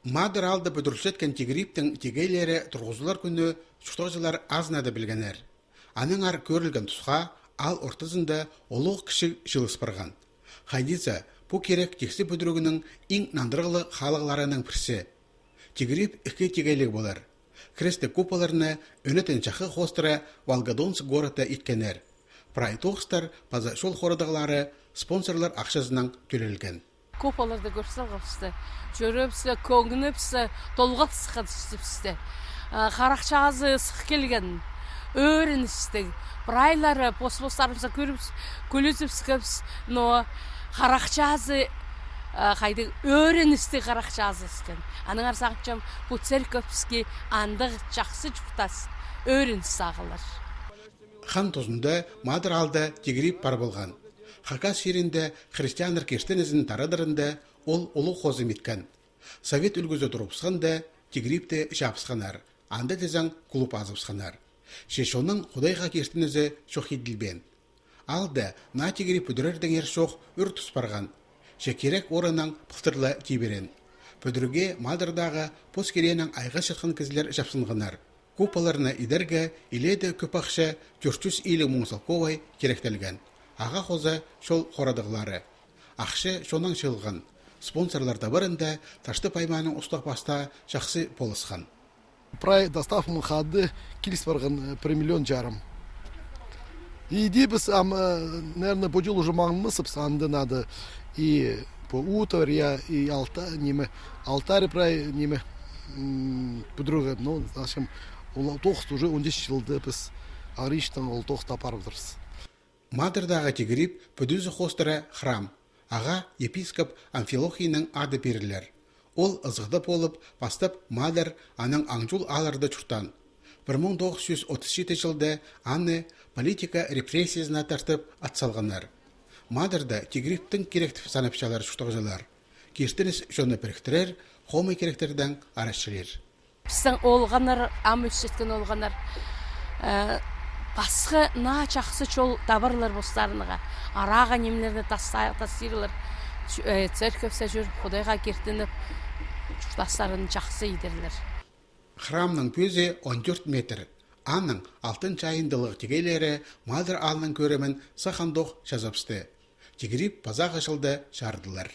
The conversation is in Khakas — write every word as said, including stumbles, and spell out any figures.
Мадар аалда пӱдірілчеткен Тигірибтің тигейлері турғызылар кӱні чуртағҷылар азынада пілгеннер. Аннаңар кӧрілген тусха аал ортызында улуғ-кічіг чыылыс парған. Хайди за, пу кирек тиксі пӱдірігнің иң нандырығлығ халығларының пірсі. Тигіриб ікі тигейліг полар. Крестнің куполларны ӧнетін чахсы хоостыра Волгодонск городта иткеннер. Прай тоғыстар паза чол хорадығлары спонсорлар ахчазынаң тӧлелген. Куполларны кӧр салғабыс. Чӧребіс, кӧңнібіс, толғалысхабыс. Харах чазы сых килген. Ӧріністіг. Прайлары пос-постарыбысты кӧрібіс, кӱлізібіскебіс, но харах чазы, хайдағ ӧріністіг харах чазы іскен. Аннаңар сағынчам, пу церковьске андағ чахсы чуртас, ӧрініс сағылар. Хан тузында Мадар аалда Тигіриб пар полған. Хакас чирінде христианнар киртінізін тарадырында ол улуғ хозым иткен. Совет ӱлгӱзі турыбысханда, Тигірибті чабысханнар, анда тізең клуб азыбысханнар. Че чонның Худайға киртінізі чох иділбеен. Аалда наа тигіриб пӱдірердеңер чох ӱр тус парған. Че кирек орыннаң пылтыр ла тибірен. Пӱдірігге Мадардағы пос киреенең айғасчатхан кізілер чапсынғаннар. Куполларны идерге илееде кӧп ахча, тӧрт чӱс илиг муң салковай, киректелген. Ағаа хоза чол хорадығлары. Ахча чоннаң чыылған. Спонсорлар табарында Таштып аймааның устағ-пастаа чахсы полысхан. Прай доставканың хада киліс парған, э, пір миллион чарым. Иди піс ам, э, наверное, пу чыл уже маңнабысчабыс, анда надо и пу утварь, я, и алта-, ниме, алтарь прай, ниме, м, пӱдірерге, ну, в общем, ол тоғыс уже он чес чылда піс ағыричтаң ол тоғысты апарып одырбыс. Мадардағы Тигіриб пӱдізі хоостыра храм. Ағаа епископ Амфилохийның ады пирілер. Ол ызыхта полып, пастап Мадар, анаң Аңҷул аалларда чуртаан. Пір муң тоғыс чӱс отыс читі чылда аны политика репрессиязына тартып ат салғаннар. Мадарда Тигірибтің кирек тіп санапчалар чуртағҷылар. Киртініс чонны піріктірер, хомай киректердең арачылир. Пістің олғаннар, ам ӧсчеткен олғаннар, э, пасха наа чахсы чол табарлар постарына. Арағаа нимелерні тас-, тастирлар. Ч-, э, церковьске чӧріп, Худайға киртініп, чуртастарын чахсы идерлер. Храмның пӧзі он тӧрт метр. Аның алтын чайындылығ тигейлері Мадар аалның кӧрімін сах андох чазабысты. Тигіриб пазағы чылда чарыдылар.